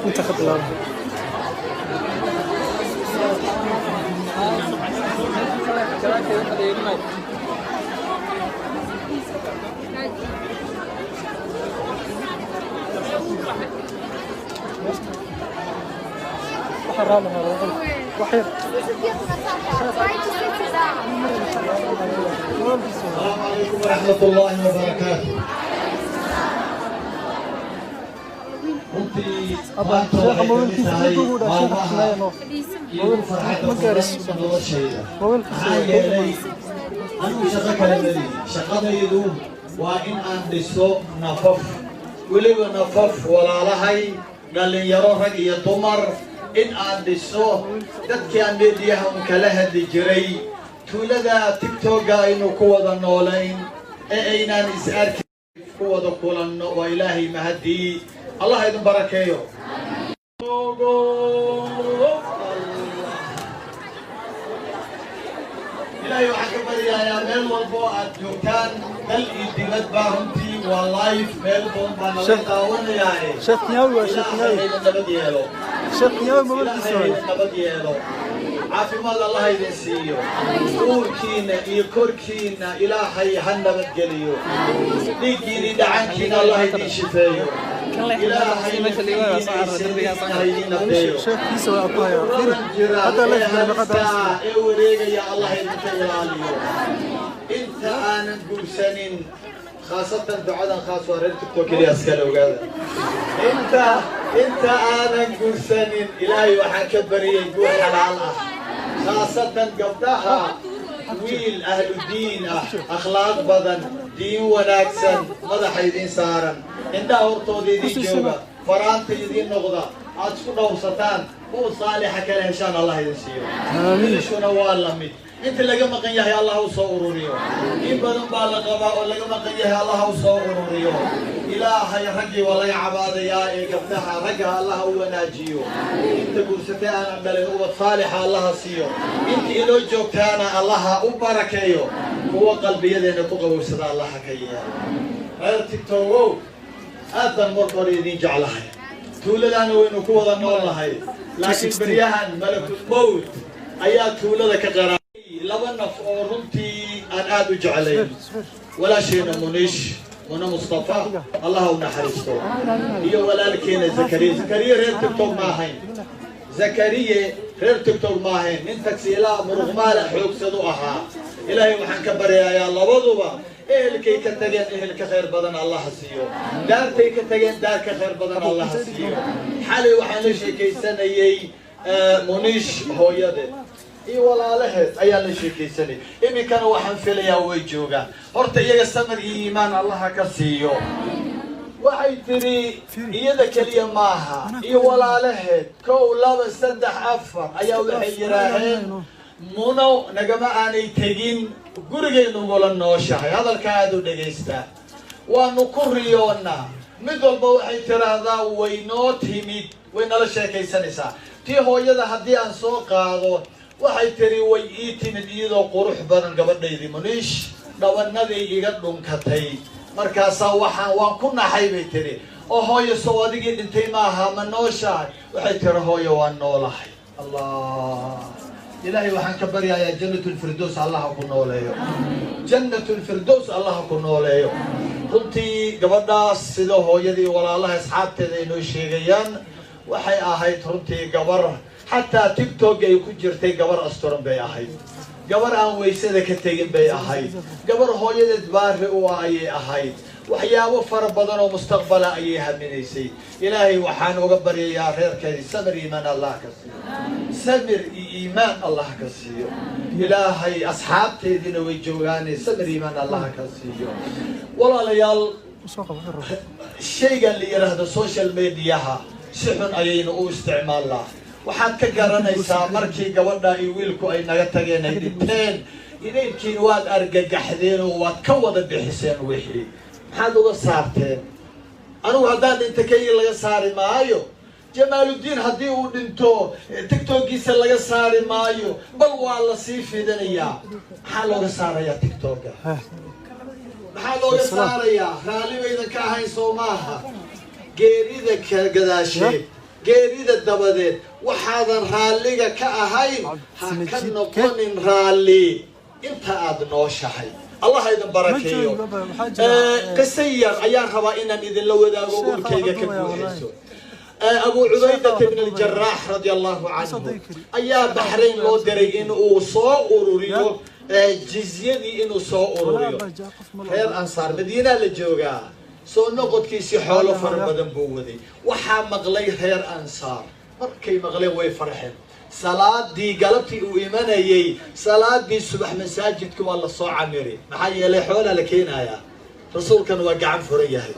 Inta ka bilaabo. السلام عليكم ورحمة الله وبركاته. Runtii maanta waxay ka mid tahay maalmaha iigu farxadda badan noloshayda, maxaa yeelay anigu shaqo kale malihi. Shaqadaydu waa in aan dhiso nafaf, weliba nafaf walaalahay dhallinyaro, rag iyo dumar, in aan dhiso dadkii aan meediyaha un kala hadli jiray, tuulada TikToka aynu ku wada noolayn ee aynaan is arki ku wada kulanno. Waa Ilaahay mahadii. Allah idin barakeeyo. Ilaahay waxaan ka baryayaa meel walbo aad joogtaan, dal iyo dibadba, runtii waa live, meel badan baa nalaga daawanayaaye. Sheekh Kinyawi waa Sheekh Ilaahay Kinyawi. idin nabad yeelo. Sheekh Kinyawi mobilkiisa Ilaahay waay. idin nabad yeelo, caafimaad Allah idin siiyo, uurkiina iyo korkiina Ilaahay ha nabadgeliyo, dhiiggiina iyo dhacankiina Allah idin shifeeyo, Ilaahay ha idin nabdeeyo. Sheekhiisa waa ku hayaa. Cudurradan jira Hadda la ee meeqa halista ee wareegaya Allah idinka ilaaliyo. Inta aanan guursanin, khaasatan ducadan khaas waa reer TikTok keliya, iskale ogaada. Inta aanan guursanin, Ilaahay waxaan ka baryay guur xalaal ah, khaasatan gabdhaha, wiil ahlu diin ah, akhlaaq badan, diin wanaagsan, madaxa idiin saaran, indhaha hortooda idiin jooga, faraanta idiin noqda, aad isku dhowrsataan, uu saalixa kala heshaan, Allah idin siiyo. Wiilashuna waa la mid. Inta laga maqan yahay Allah u soo ururiyo. In badan baa la qabaa oo laga maqan yahay, Allah u soo ururiyo. Ilaahay raggii waa laga cabaadayaa ee gabdhaha, ragga Allah u wanaajiyo. Inta guursatay aanan dhalin, ubad saalixa Allaha siiyo. Inta inoo joogtaana Allaha u barakeeyo, kuwa qalbiyadeena ku qabowsada Allaha ka yeelo. Reer TikTokow, aad baan marka hore idiin jeclahay, tuuladaana waynu ku wada nool nahay, laakiin beryahan malakul mowt ayaa tuulada ka qaray laba naf oo runtii aan aad u jeclayn: walaasheena Muniish Muna Mustafa, Allah u naxariisto, iyo walaalkeena Zakariya. Zakariya reer TikTok ma ahayn, Zakariye reer TikTok ma ahayn, nin tagsiilaa muruqmaala xoogsadu ahaa. Ilaahay waxaan ka baryayaa labaduba ehelkay ka tageen ehel ka khayr badan Allaha siiyo, daartay ka tageen daar ka khayr badan Allaha siiyo. Xalay waxaan la sheekaysanayey Muniish hooyadeed iyo walaalaheed ayaan la sheekaysanay, iminkana waxaan filayaa way joogaan. Horta iyaga samir iyo iimaan Allaha ka siiyo. Waxay tidhi iyada keliya maaha, iyo walaalaheed, kow, laba, saddex, afar ayaa waxay yidhaaheen Muno nagama aanay tegin, gurigaynugula nooshahay. Hadalka aada u dhagaystaa, waanu ku riyoonnaa. Mid walba waxay tidhaahdaa way noo timid, way nala sheekaysanaysaa. Tii hooyada haddii aan soo qaado, waxay tidhi way ii timid iyadoo qurux badan gabadhaydii Muniish, dhabanaday iga dhunkatay, markaasaa waxaan waan ku naxay, bay tidhi, oo hooyo, sow adigii dhintay maaha, ma nooshahay? Waxay tidhi, hooyo, waan noolahay. Allah, Ilaahay waxaan ka baryayaa Jannatulfirdows Allaha ku nooleeyo, Jannatulfirdows Allaha ku nooleeyo. Runtii gabadhaas, sida hooyadii, walaalaha, asxaabteeda ay noo sheegayaan, waxay ahayd runtii gabar xataa TikTok ay ku jirtay, gabar asturan bay ahayd, gabar aan waysada ka tegin bay ahayd, gabar hooyadeed baari u ah ayay ahayd, waxyaabo fara badan oo mustaqbala ayay haminaysay. Ilaahay waxaan uga baryayaa reerkeedii samir iimaan Allah ka siiyo, samir iyo iimaan Allah ka siiyo. Ilaahay asxaabteediina way joogaane, samir iimaan Allah ka siiyo. Walaalayaal, shaygan la yidhaahdo social mediaha si xun ayaynu u isticmaalnaa. Waxaad ka garanaysaa markii gabadha iyo wiilku ay naga tageen, ay dhinteen, idaylkiin waad argagaxdeen oo waad ka wada bixiseen wixii. Maxaad uga saarteen? Anigu haddaan dhinto kayga laga saari maayo. Jamaaludiin haddii uu dhinto TikTokiisa laga saari maayo, bal waa la sii fidinayaa. Maxaa looga saarayaa TikToka? Maxaa looga saarayaa? Raalli baydan ka ahayn, soo maaha? Geerida ka gadaasheed, geerida dabadeed, waxaadan raalliga ka ahayn ha ka noqonin raalli inta aad nooshahay. Allah idin barakeeyo. Qiso yar ayaan rabaa inaan idinla wadaago, uurkayga ka buuxayso. Abu Cubaydat ibn Aljaraax radia Allahu canhu ayaa Baxrayn loo diray in uu soo ururiyo jizyadii, inuu soo ururiyo reer Ansaar. Madiinaa la joogaa. Soo noqodkiisii xoolo fara badan buu waday. Waxaa maqlay reer Ansaar. Markay maqleen way farxeen. Salaadii galabtii uu imanayey, salaadii subax masaajidka waa lasoo camiri. Maxaa yeelay xoolaa la keenayaa, rasuulkana waa gacan furan yahay.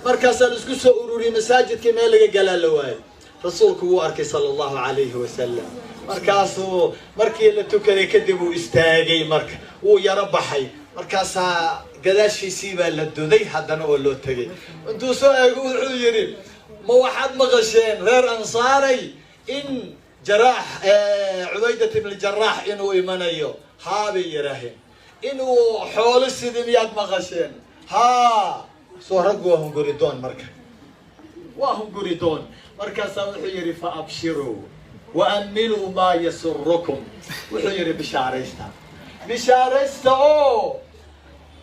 Markaasaa la isku soo ururiyey masaajidkii, meel laga galaa la waayey. Rasuulku wuu arkay sala Allahu calayhi wasalam. Markaasuu markii la tukaday kadib uu istaagay. Marka wuu yaro baxay, markaasaa gadaashiisii baa la duday haddana oo loo tegay. Intuu soo eego wuxuu yidhi: "Ma waxaad maqasheen, reer Ansaaray, in Jaraax, Cubaydat ibn Jaraax, inuu imanayo?" "Haa," bay yidhaaheen. "Inuu xoolo sidii miyaad maqasheen?" "Haa." Soo raggu waa hunguridoon. Marka waa hunguridoon. Markaasaa wuxuu yidhi: "Fa abshiruu wa amiluu maa yasurukum." Wuxuu yidhi: "Bishaaraysta, bishaaraysta oo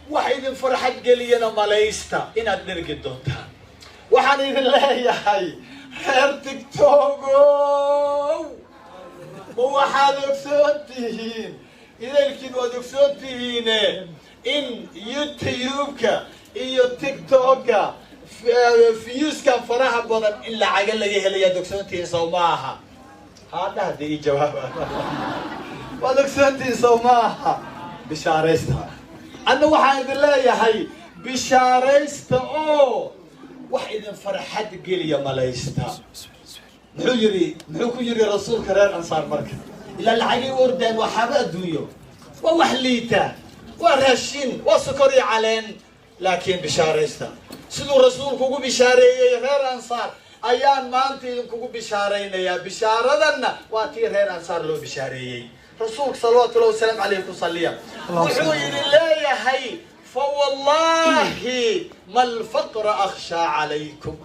wax idin farxad geliyana malaysta inaad dhergi doontaan." Waxaan idin leeyahay, reer TikTokow, ma waxaad ogsoon tihiin, idaylkiin waad ogsoon tihiine, in YouTube-ka iyo TikTok-ka views-kan faraha badan in lacaga laga helayaad ogsoon tihiin, sow maaha? Haadha hadda ii jawaaba. Waad ogsoon tihiin, sow maaha? Bishaaraysta. Anna waxaan idin leeyahay, bishaaraysta oo wax idin farxad geliya malaysta. Muxuu yidhi? Muxuu ku yidhi rasuulka reer Ansaar? Marka ilaa lacagay u ordaan, waa xaabo adduunyo, waa wax liita, waa raashin, waa sokor iyo caleen. Laakiin bishaaraysta. Siduu rasuulku ugu bishaareeyey reer Ansaar ayaan maanta idinkugu bishaaraynayaa. Bishaaradanna waa tii reer Ansaar loo bishaareeyey rasuulka salawaatullahi wasalaamu caleyh ku saliya. Wuxuu idin leeyahay: "فوالله ما الفقر أخشى عليكم،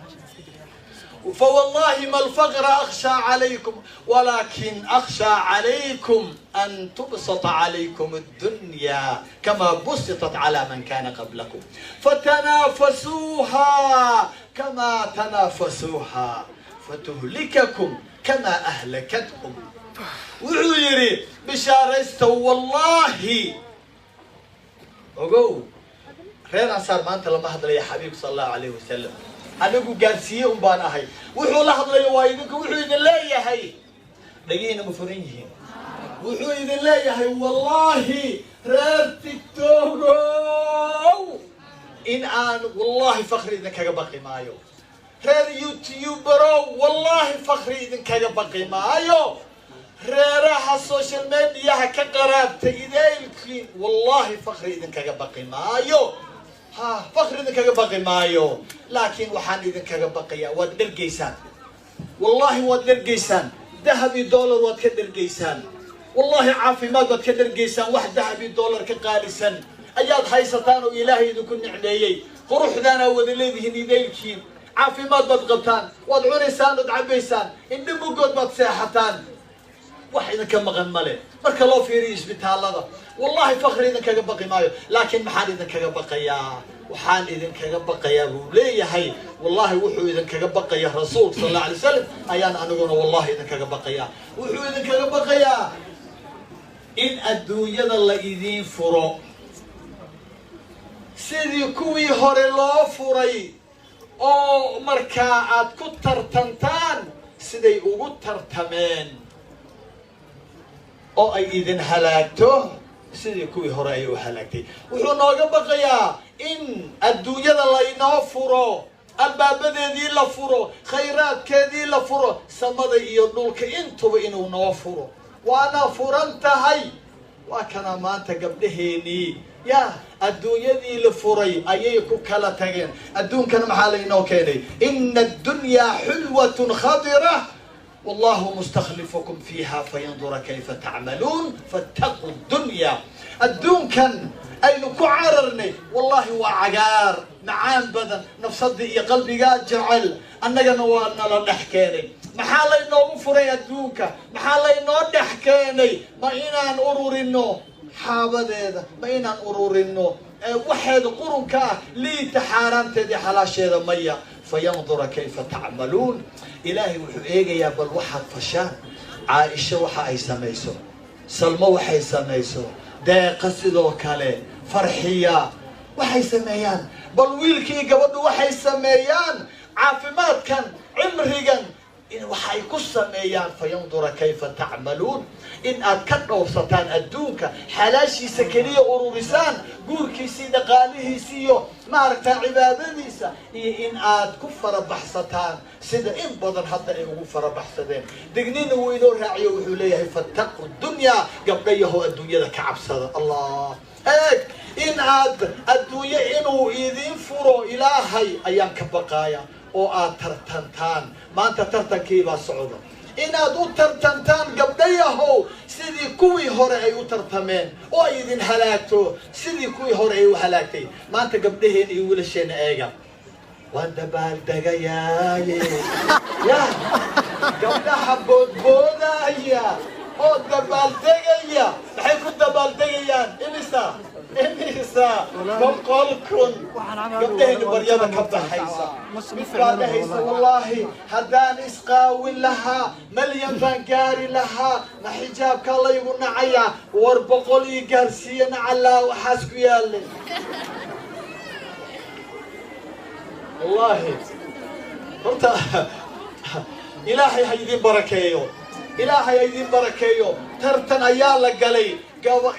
فوالله ما الفقر أخشى عليكم، ولكن أخشى عليكم أن تبسط عليكم الدنيا كما بسطت على من كان قبلكم، فتنافسوها كما تنافسوها، فتهلككم كما أهلكتهم." Wuxuu yidhi: "Bishaaraysta." Wallaahi, ogow, reer Ansaar maanta lama hadlaya xabiibka sala Allahu alayhi wasalam. Anigu gaadsiiye un baan ahay. Wuxuu la hadlayo waa idinku. Wuxuu idin leeyahay, dhagihiina ma furan yihiin? Wuxuu idin leeyahay: "Wallaahi, reer TikTokow, in aan wallaahi fakri idinkaga baqi maayo. Reer YouTuberow, wallaahi fakri idinkaga baqi maayo. Reeraha social mediaha ka qaraabta idaylkiin, wallaahi fakri idinkaga baqi maayo. Ha, fakri idinkaga baqi maayo, laakiin waxaan idinkaga baqayaa waad dhergaysaan. Wallaahi waad dhergaysaan. Dahab iyo dollar waad ka dhergaysaan. Wallaahi caafimaad baad ka dhergaysaan. Wax dahab iyo dollar ka qaalisan ayaad haysataan oo Ilaahay idinku nicmeeyey. Quruxdaanaa wada leedihiin idaylkiin. Caafimaad baad qabtaan, waad cunaysaan ood cabbaysaan, indho mugood baad seexataan, wax idinka maqan male marka loo fiiriyo isbitaallada. Wallahi fakri idinkaga baqi maayo, laakiin maxaan idinkaga baqayaa? Waxaan idinkaga baqayaa," buu leeyahay. Wallahi wuxuu idinkaga baqaya rasuulka sal Allahu alay wasalam ayaan aniguna wallahi idinkaga baqayaa. Wuxuu idinkaga baqayaa in adduunyada la idiin furo sidii kuwii hore loo furay, oo markaa aad ku tartantaan siday ugu tartameen, oo ay idin halaagto sidii kuwii hore ay u halaagtay. Wuxuu nooga baqayaa in adduunyada laynoo furo, albaabadeedii la furo, khayraadkeedii la furo, samada iyo dhulka intuba inuu noo furo. Waana furan tahay. Waa kana maanta gabdhaheenii ya adduunyadii la furay ayay ku kala tageen. Adduunkana maxaa laynoo keenay? إن الدنيا حلوة خضرة. Wallahu mustakhlifukum fiiha fayandura kayfa tacmaluun. Fattaqu dunya. Adduunkan aynu ku cararnay wallaahi waa cagaar macaan badan, nafsadii iyo qalbigaa jecel, annagana waa nala dhex keenay. Maxaa laynoogu furay adduunka? Maxaa laynoo dhex keenay? Ma inaan ururino xaabadeeda? Ma inaan ururino waxeeda qurunka ah, liita xaaraanteeda iyo xalaasheeda? Maya. Fayandura kayfa tacmaluun. Ilaahay wuxuu eegayaa bal waxaad fashaan. Caaisho waxa ay samayso, Salmo waxay samayso, Deeqa sidoo kale, Farxiya waxay sameeyaan, bal wiilkii gabadhu waxay sameeyaan, caafimaadkan, cimrigan in waxa ay ku sameeyaan. Fayandura kayfa tacmaluun, in aad ka dhowrsataan adduunka, xalaashiisa keliya ururisaan, guurkiisii, dhaqaalihiisi iyo maaragtaa cibaadadiisa, iyo in aad ku farabaxsataan sida in badan hadda ay ugu farabaxsadeen. Dignina wuu inoo raaciyo, wuxuu leeyahay fattaqu dunyaa, gabdhayahow adduunyada ka cabsada. Allah, eeg, in aad adduunye inuu idin furo Ilaahay ayaan ka baqaaya oo aad tartantaan. Maanta tartankiibaa socda, inaad u tartantaan gabdhayahow sidii kuwii hore ay u tartameen oo ay idin halaagto sidii kuwii hore ay u halaagtay. Maanta gabdhaheena iyo wiilasheena eega, waan dabaaldegayaaye ya gabdhaha boodboodaya oo dabaaldegaya. Maxay ku dabaaldegayaan? Imisa 100,000 gabdhahayna baryada ka baxaysa. Mid baa dhahaysa, wallaahi haddaan isqaawin lahaa malyan baan gaari lahaa, ma xijaabkaa laygu nacayaa? War 100 ii gaarsiiya, nacallaa waxaas ku yaalay. Wallaahi horta Ilaahay ha idin barakeeyo, Ilaahay ha idin barakeeyo. Tartan ayaa la galay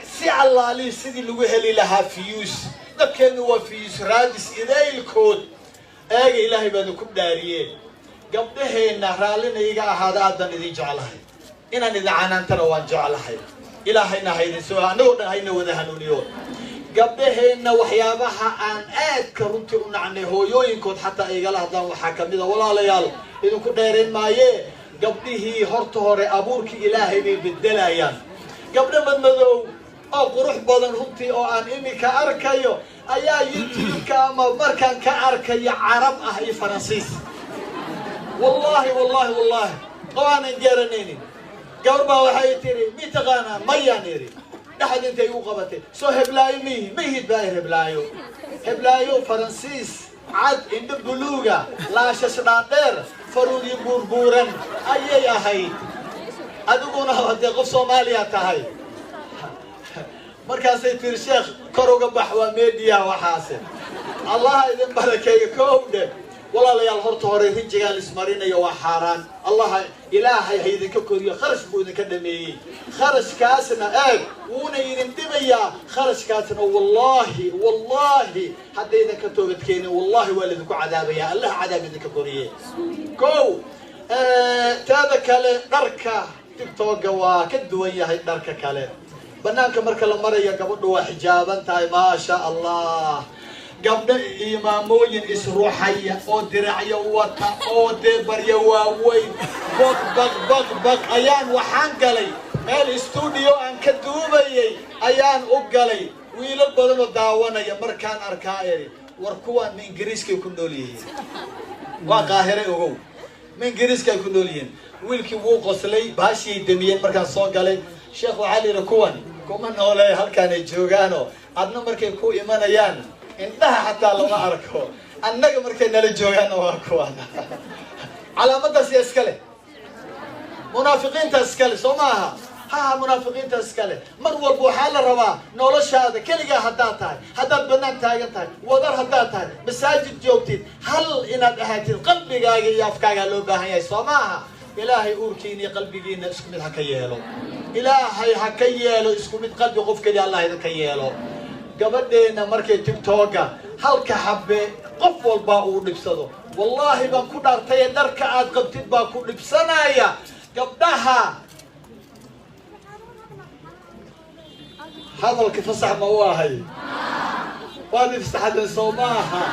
si allaali sidii lagu heli lahaa views. Dadkeennu waa views raadis idaylkood. Eega, Ilaahay baanu ku dhaariye, gabdhaheenna raallina iga ahaada, aadaan idin jeclahay, inaan idin canaantana waan jeclahay. Ilaahayna ha idin soo, annagoo dhan hayna wada hanuuniyo. Gabdhaheenna waxyaabaha aan aadka runtii u nacnay, hooyooyinkood xataa igala hadlaan, waxaa kamid a, walaalayaal idinku dheereen maayee, gabdhihii horta hore abuurkii Ilaahay bay bedelayaan. Gabdho madmadow oo qurux badan runtii oo aan iminka arkayo ayaa YouTube-ka ama markaan ka arkayo Carab ah iyo Faransiis, wallaahi wallaahi wallaahi, oo aanan garanaynin. Gabar baa waxay tiri, mi taqaanaa? Mayaan idhi. Dhexda intay igu qabatay, soo heblaayo mihi mihid baa heblaayo, heblaayo Faransiis cad, indho buluuga, laashas dhaadheer, faruuryo buurbuuran ayay ahayd. Adiguna haddee qof Soomaaliya tahay. Markaasay tiri, sheekh kor uga bax, waa media waxaase. Allaha idin barakeeyo. Kow dhe, walaalayaal, horta hore rinjigaan ismarinayo waa xaaraan. Allaha Ilaahay ha idinka koriyo. Kharash buu idinka dhameeyey, kharashkaasna eeg wuuna idin dhibayaa. Kharashkaasna wallaahi wallaahi haddaydan ka toobadkeenin, wallaahi waa laidinku cadaabayaa. Allah cadaab idinka koriye. Kow, taada kale dharka TikToka waa ka duwan yahay dharka kale. Banaanka marka la maraya gabadhu waa xijaaban tahay, maasha Allah. Gabdho iyo maamooyin isruuxaya oo diracyo wata oo dee baryo waaweyn, baq baq baq baq ayaan waxaan galay meel stuudio aan ka duubayay ayaan u galay. Wiilal badan oo daawanaya markaan arkaa eri, war kuwaan ma Ingiriiskay ku nool yihiin? Waa Qaahire, ogow, ma Ingiriiskay ku nool yihiin? Wiilkii wuu qoslay, baashiyay damiyeen markaan soo galay. Sheekh, waxaa la yidhi kuwan kuma noole halkaan ay joogaano, adna markay ku imanayaan indhaha xataa lama arko, annaga markay nala joogaanna waa kuwan. Calaamadaas yaa iskale? Munaafiqiinta iskale, soo ma aha? Ha, munaafiqiinta iskale. Mar walba waxaa la rabaa noloshaada keligaa haddaad tahay, haddaad banaan taagan tahay, wadar haddaad tahay, masaajid joogtid, hal inaad ahaatid qalbigaaga iyo afkaagaa loo baahan yahay, soo ma aha? Ilaahay uurkiina iyo qalbigiina isku mid ha ka yeelo. Ilaahay ha ka yeelo isku mid qalbi, qof keliya Allah idinka yeelo. Gabadheena markay TikToka halka xabe qof walbaa uu dhibsado, wallaahi baan ku dhaartaye, dharka aad qabtid baa ku dhibsanaya gabdhaha. Hadalka fasax ma u ahay? Waad ifsaxdeen, soo ma aha?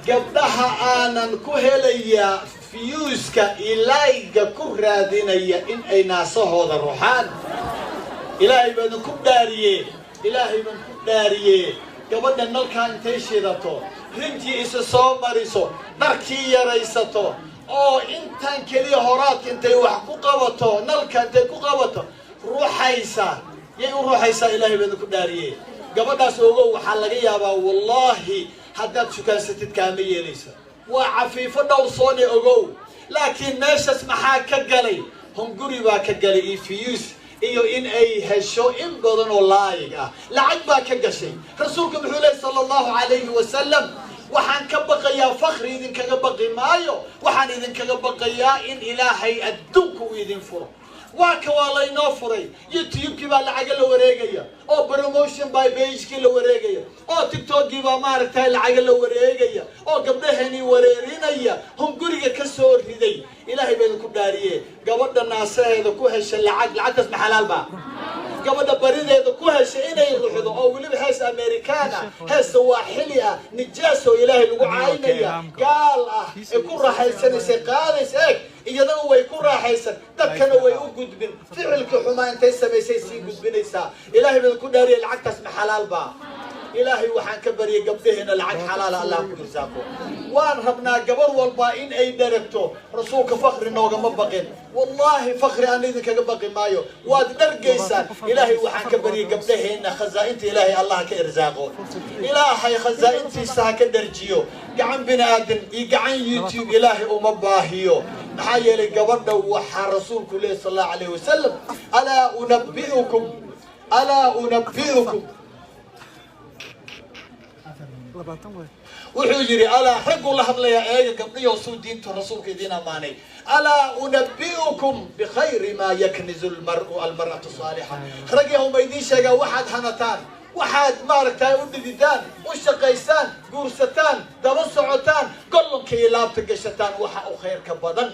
Gabdhaha aanan ku helayaa Fiyuuska ilayga ku raadinaya in ay naasahooda ruxaan. Ilaahay baan ku dhaariye, Ilaahay baan ku dhaariye, gabadha nalkaa intay shidato, rintii isa soo mariso, dharkii yaraysato, oo intan keliya horaadka intay wax ku qabato, nalka intay ku qabato ruuxaysa, yay u ruuxaysaa? Ilaahay baan ku dhaariye, gabadhaas ogow, waxaa laga yaabaa wallaahi haddaad sukaansatid kaama yeelaysa. Waa cafiifo dhowrsoone, ogow. Laakiin meeshaas maxaa ka galay? Hunguri baa ka galay iyo views iyo in ay hesho in badan oo laayig ah, lacag baa ka gashay. Rasuulku muxuu lehy sala allahu calayhi wasalam? Waxaan ka baqayaa, fakri idinkaga baqi maayo, waxaan idinkaga baqayaa in Ilaahay adduunka uu idin furo. Waa ka waa laynoo furay. YouTube-kii baa lacaga la wareegaya, oo promotion by page-kii la wareegaya, oo TikTokii baa maaragtay lacaga la wareegaya, oo gabdhaheenii wareerinaya, hunguriga ka soo riday. Ilaahay baa idinku dhaariye, gabadha naasaheeda ku hesha lacag, lacagtaas ma xalaal baa? Gabadha barideeda ku hesha inay ruxdo, oo weliba hees Amerikaan ah, hees Sawaaxili ah, nijaas oo Ilaahay lagu caynaya, gaal ah, ee ku raaxaysanaysay qaadaysa, eeg, iyadana way ku raaxaysan, dadkana way u gudbin. Ficilka xumaa intay samaysay sii gudbinaysaa. Ilaahay baa ku dhaariya, lacagtaas ma xalaal baa? Ilaahay waxaan ka baryay gabdhaheena lacag xalaala Allah ku irsaaqo. Waan rabnaa gabar walba in ay dheragto. Rasuulka fakri noogama baqin, wallaahi fakri aan idinkaga baqi maayo, waad dhargaysaan. Ilaahay waxaan ka baryay gabdhaheena khazaa'inta Ilaahay Allah ka irsaaqo, Ilaahay khazaa'intiisa ha ka dharjiyo. Gacan bini aadan iyo gacan YouTube Ilaahay uma baahiyo. Maxaa yeelay gabadha waxaa rasuulku leeyahy sal allahu alayhi wasalam: alaa unabi'ukum, alaa unabi'ukum. 20 way. Wuxuu yidhi alaa, ragguu la hadlayaa, eega gabdhiyow, suu diintu rasuulka idiin ammaanay: alaa unabi'ukum bikhayri maa yaknizu lmar'u almar'atu saalixa. Rag yahow, ma idiin sheegaa waxaad hanataan, waxaad maaragtay u dhididaan, u shaqaysaan, guursataan, daba socotaan, gollonka iyo laabta gashataan, waxa u khayrka badan?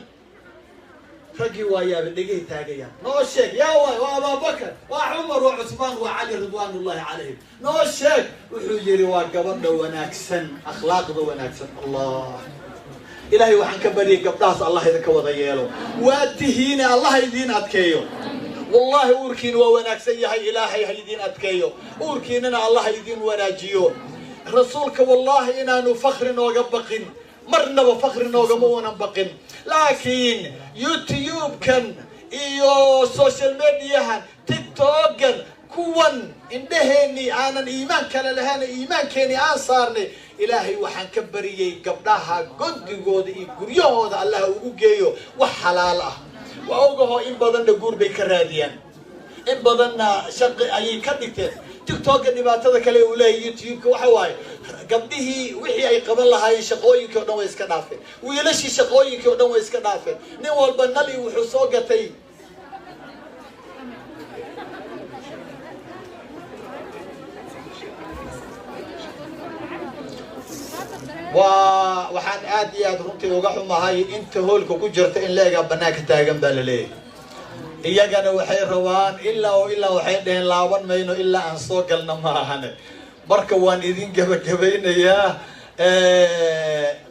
Raggii waa yaaba, dhegihii taagayaan. Noo sheeg, yaa waay? Waa Abaabakar, waa Cumar, waa Cusmaan, waa Cali ridwaanullahi calayhim. Noo sheeg. Wuxuu yidhi waa gabadha wanaagsan, akhlaaqda wanaagsan. Allah, Ilaahay waxaan ka baryay gabdhahaas Allah idinka wada yeelo. Waa tihiine, Allah idiin adkeeyo. Wallahi uurkiina waa wanaagsan yahay, Ilaahay ha idiin adkeeyo, uurkiinana Allah idiin wanaajiyo. Rasuulka wallahi inaanu fakri nooga baqin, marnaba fakri noogama unan baqin, laakiin YouTube-kan iyo social media-han, TikTokan, kuwan indhaheenii aanan iimaan kale lahayn, iimaankeenii aan saarnay. Ilaahay waxaan ka bariyey gabdhaha gondigooda iyo guryahooda Allah ugu geeyo wax xalaal ah. Waa ogahoo in badanna guur bay ka raadiyaan, in badanna shaqi ayay ka dhigteen. TikToka dhibaatada kale uu leeyahy YouTube-ka waxa waaye, gabdhihii wixii ay qaban lahaayeen, shaqooyinkii o dhan way iska dhaafeen, wiilashii shaqooyinkii o dhan way iska dhaafeen. Nin walba nali wuxuu soo gatay. Waa waxaan aad iyo aad runtii uga xumahay inta hoolka ku jirta in la egaa banaanka taagan baa la leeyahay. Iyagana waxay rabaan ilaa oo ilaa waxay dheheen laaban mayno ilaa aan soo galna ma ahane. Marka waan idin gebagabaynayaa,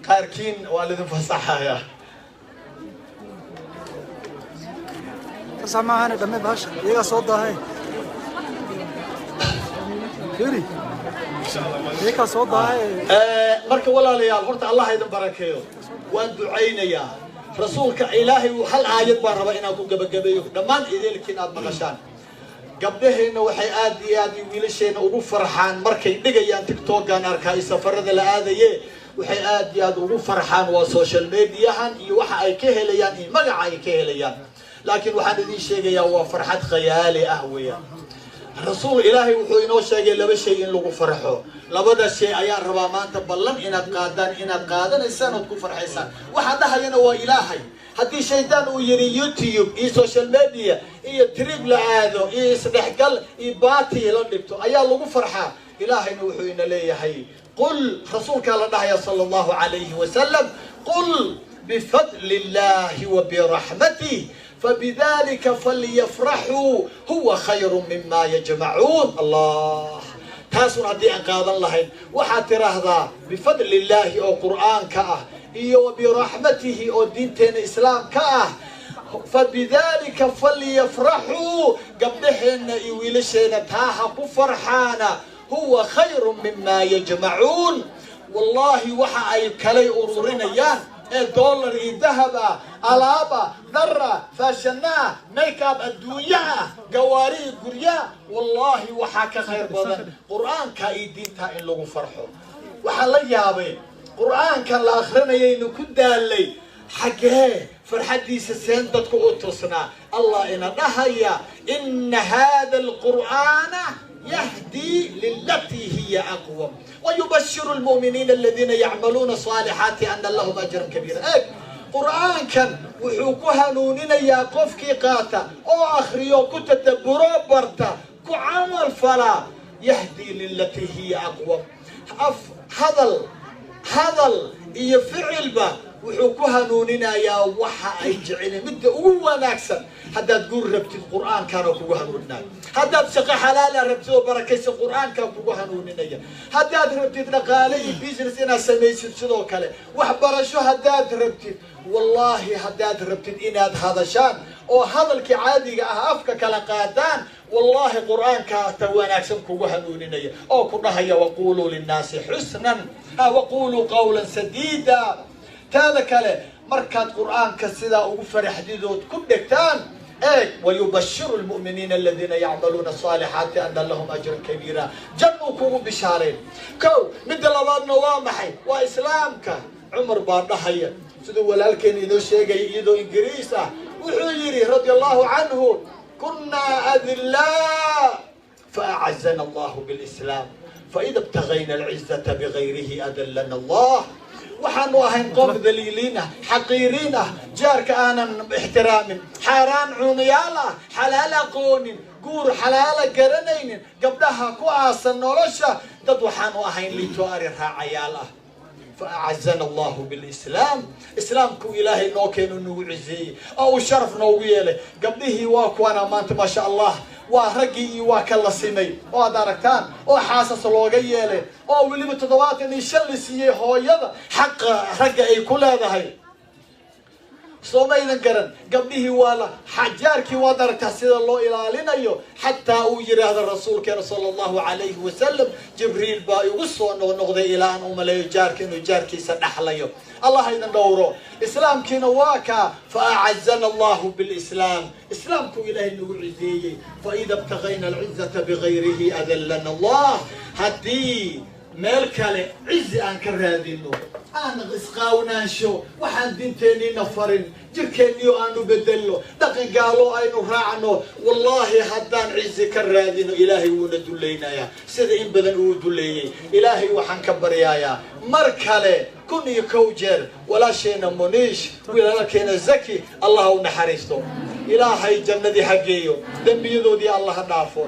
qaarkiin waa lidin fasaxayaa. Fasax maahane, dhamme bahasha, iyagaa soo daahay. Firi, iyagaa soo daahay. Marka walaalayaal, horta Allah idin barakeeyo, waan ducaynayaa. Rasuulka Ilaahay hal aayad baan rabaa inaan ku gebagabeeyo, dhammaan ideelkiin aad maqashaan. Gabdhaheenna waxay aad iyo aad iyo wiilasheenna ugu farxaan markay dhigayaan TikTokan, arkaa iyo safarada la aadaye, waxay aad iyo aad ugu farxaan waa social media-han iyo waxa ay ka helayaan iyo magaca ay ka helayaan. Laakiin waxaan idin sheegayaa waa farxad khayaali ah weeyaan. Rasuul Ilaahay wuxuu inoo sheegay laba shay in lagu farxo. Labada shay ayaan rabaa maanta ballan inaad qaadaan, inaad qaadanaysaan ood ku farxaysaan. Waxaa dhahayana waa Ilaahay. Haddii shaydaan uu yidhi YouTube iyo social media iyo trip la aado iyo isdhexgal iyo baati la dhigto ayaa lagu farxaa, Ilaahayna wuxuu ina leeyahay qul, rasuulkaa la dhahaya sala allahu calayhi wasalam: qul bifadli illahi wa biraxmatih fabidalika falyafraxuu huwa khayru mima yajmacuun. Allah, taasun haddii aan qaadan lahayn. Waxaad tiraahdaa bifadli illaahi oo qur'aanka ah Iyo biraxmatihi oo diinteena Islaamka ah. Fabidalika falyafraxuu, gabdhaheenna iyo wiilasheena taa ha ku farxaana. Huwa khayru mima yajmacuun. Wallaahi, waxa ay kalay ururinayaan ee dollar iyo dahab ah, alaab ah, dhar ah, fashion ah, make up adduunyo ah, gawaari iyo guryaa, wallaahi waxaa ka khayr badan Qur'aanka iyo diinta in lagu farxo. Waxaan la yaabay Qur'aankan la akrinayaynu ku daalay, xaggee farxaddiisa seen dadku u tusnaa? Allah ina dhahaya: "Ina hada alqur'aana yahdii lilatii hiya aqwam wayubashiru lmu'miniina aladiina yacmaluuna saalixaati ana lahum ajran kabiira." Eeg, Qur'aankan wuxuu ku hanuuninayaa qofkii qaata oo akhriyo, ku tadabburo, barta, ku camal falaa. Yahdii lilatii hiya aqwam, af hadal hadal iyo ficilba wuxuu ku hanuuninayaa waxa ay jecelin midda ugu wanaagsan. Haddaad guur rabtid, Qur'aankaana kugu hanuuninaya. Haddaad shaqo xalaala rabtid oo barakaysan, Qur'aankaa kugu hanuuninaya. Haddaad rabtid dhaqaale iyo business inaad samaysid, sidoo kale. Waxbarasho haddaad rabtid, wallaahi haddaad rabtid inaad hadashaan oo hadalkii caadiga ah afka kala qaadaan, wallaahi Qur'aankaa ta wanaagsan kugu hanuuninaya oo ku dhahaya: "Waquluu linnaasi xusnan, waquluu qawlan sadiida." Taada kale, markaad Qur'aanka sidaa ugu faraxdidood ku dhegtaan, eeg: "Wayubashiru lmu'miniina aladiina yacmaluuna asaalixaati ana lahum ajran kabiira." Jannuu kugu bishaareen. Kow, midda labaadna waa maxay? Waa Islaamka. Cumar baa dhahaya, siduu walaalkeen inoo sheegaya iyadoo Ingiriis ah, wuxuu yidhi radia Allahu canhu: "Kunaa adilaa faacazana Allahu bilislaam, faida ibtagayna alcizata bigayrihi adallana Allah." Waxaanu ahayn qof daliiliin ah, xaqiiriin ah, jaarka aanan ixtiraamin, xaaraan cunayaal ah, xalaal aqoonin, guur xalaala garanaynin, gabdhaha ku aasan nolosha. Dad waxaanu ahayn liito, ari raacayaal ah. Faacazana Allahu bilislaam, Islaamku Ilaahay noo keeno, nagu ciseeyey oo uu sharaf noogu yeelay. Gabdhihii waa kuwana maanta, maasha Allah, waa raggii iyo waa ka la simay oo aad aragtaan oo xaasas looga yeelay oo weliba 75 la siiyey hooyada xaqa ragga ay ku leedahay. Soo maydan garan? Gabdhihii waa la xajaarkii, waad aragtaa sida loo ilaalinayo, xataa uu yidhaahdo rasuulkeena sala Allahu calayhi wasalam: "Jibriil baa igu soo noqnoqday ilaa aan u maleeyo jaarka inuu jaarkiisa dhaxlayo." Allah idin dhowro. Islaamkiina waa kaa. Fa acazana Allahu bilislaam, Islaamku Ilaahay nagu cizeeyey. Faida ibtagayna alcizata bigayrihi adallana Allah. Haddii meel kale cizi aan ka raadino, aan isqaawnaansho, waxaan diinteenniina farin, jirkeenniyo aanu bedelno, dhaqan gaalo aynu raacno, wallaahi haddaan cizi ka raadino, Ilaahay wuuna dulaynayaa sida in badan uu duleeyey. Ilaahay waxaan ka baryayaa mar kale 1001 jeer walaasheena Muniish, walaalkeena Zaki, Allah u naxariisto, Ilaahay jannadii ha geeyo, dembiyadoodii Allah ha dhaafo.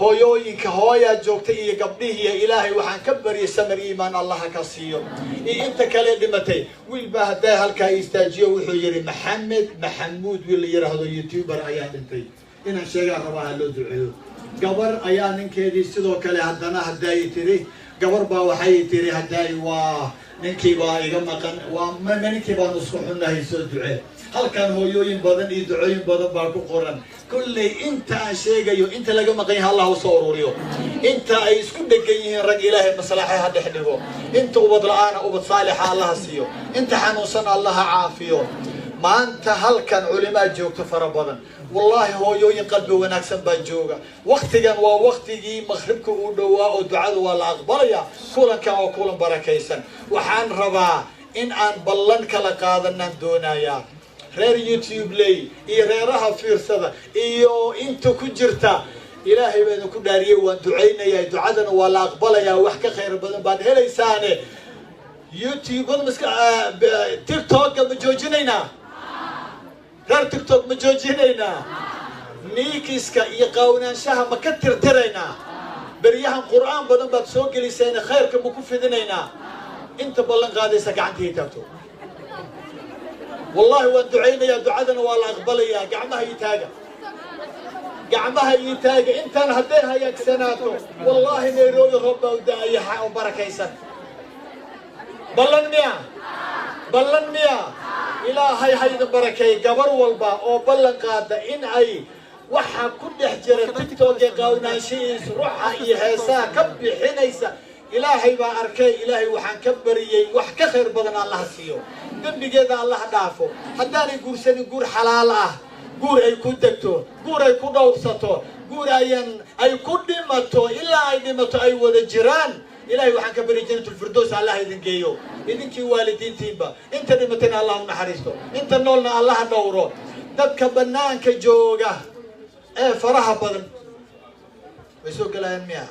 Hooyooyinka, hooyaa joogtay iyo gabdhihiiya, Ilaahay waxaan ka baryay samar iimaan Allaha ka siiyo, iyo inta kale dhimatay. Wiil baa haddaa halkaa istaajiyo, wuxuu yidhi Maxamed Maxamuud, wiil la yidhaahdo YouTuber ayaa dhintay, inaan sheegaan rabaa, ha loo duceeyo. Gabar ayaa ninkeedii sidoo kale haddana haddaay tiri, gabar baa waxay tiri haddaay waa ninkii baa iga maqan, waa ma ninkii baanu isku xunnahay, soo ducee. Halkan hooyooyin badan iyo ducooyin badan baa ku qoran. Kolley inta aan sheegayo, inta laga maqan yahay Allah usoo ururiyo, inta ay isku dhegan yihiin rag Ilaahay maslaxa ha dhex dhigo, inta ubad la-aana ubad saalixa Allaha siiyo, inta xanuunsan Allaha caafiyo. Maanta halkan culimaa joogto fara badan, wallaahi hooyooyin qalbi wanaagsan baa jooga. Waktigan waa waktigii maqribka uu dhowaa oo ducadu waa la aqbalaya. Kulankan waa kulan barakaysan. Waxaan rabaa in aan ballan kala qaadanaan doonayaa reer YouTube ley iyo reeraha fiirsada iyo inta ku jirta. Ilaahay baa idinku dhaariyey, waan ducaynayaa, ducadana waa la aqbalayaa, wax ka khayr badan baad helaysaane. YouTube maska TikTokga ma joojinaynaa? Reer TikTok ma joojinaynaa? Niikiska iyo qaawnaanshaha ma ka tirtiraynaa? Beryahan Qur'aan badan baad soo geliseen, khayrka ma ku fidinaynaa? Inta ballan qaadaysa gacantii taagto. Wallahi waan ducaynayaa, ducadana waa la aqbalayaa. Gacmaha ii taaga, gacmaha ii taaga. Intaan hadday hagaagsanaato, wallaahi Nairobi roob baa u da-aya oo barakaysan. Ballan miya? Ballan miya? Ilaahay ha idin barakeey. Gabar walba oo ballan qaada in ay waxa ku dhex jira TikTok ee qaawnaanshihiis ruuxa iyo heesaha ka bixinaysa, Ilaahay baa arkay. Ilaahay waxaan ka bariyey wax ka khayr badan Allaha siiyo, dembigeeda Allaha dhaafo. Haddaanay guursanin, guur xalaal ah, guur ay ku degto, guur ay ku dhowrsato, guur ayan ay ku dhimato, ilaa ay dhimato ay wada jiraan, Ilahay waxaan ka bariyay Janatulfirdows Allah idin geeyo, idinkii waalidiintiinba. Inta dhimatayna Allah u naxariisto, inta noolna Allaha dhowro. Dadka bannaanka jooga ee faraha badan way soo gelayaan miya?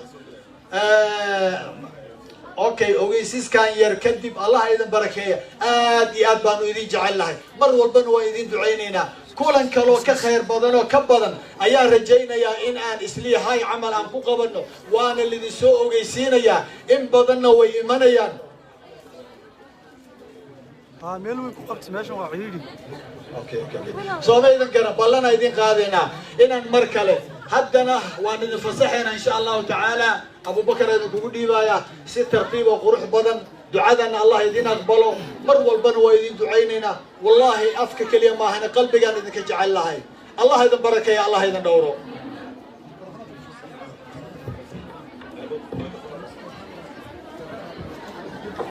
Okay, ogeysiiskan yar kadib, Allah idin barakeeya. Aad iyo aad baanu idin jecel lahay, mar walbana waa idin ducaynaynaa. Kulan kaloo ka khayr badan oo ka badan ayaa rajaynayaa in aan isliihay camal aan ku qabanno, waana lidin soo ogeysiinayaa. In badanna way imanayaan. Haa, meel weyn ku qabta, meeshan waa ciidhi. Okay. Sooma idin garan, ballana idin qaadaynaa inaan mar kale. Haddana waan idin fasaxaynaa, insha Allahu tacaala. Abubakar idinkugu dhiibaaya si tartiib oo qurux badan. Ducadana Allah idin aqbalo. Mar walbana waa idin ducaynaynaa. Wallaahi afka keliya maahane, qalbigaan idinka jecel lahay. Allah idin barakeeya, Allah idin dhowro.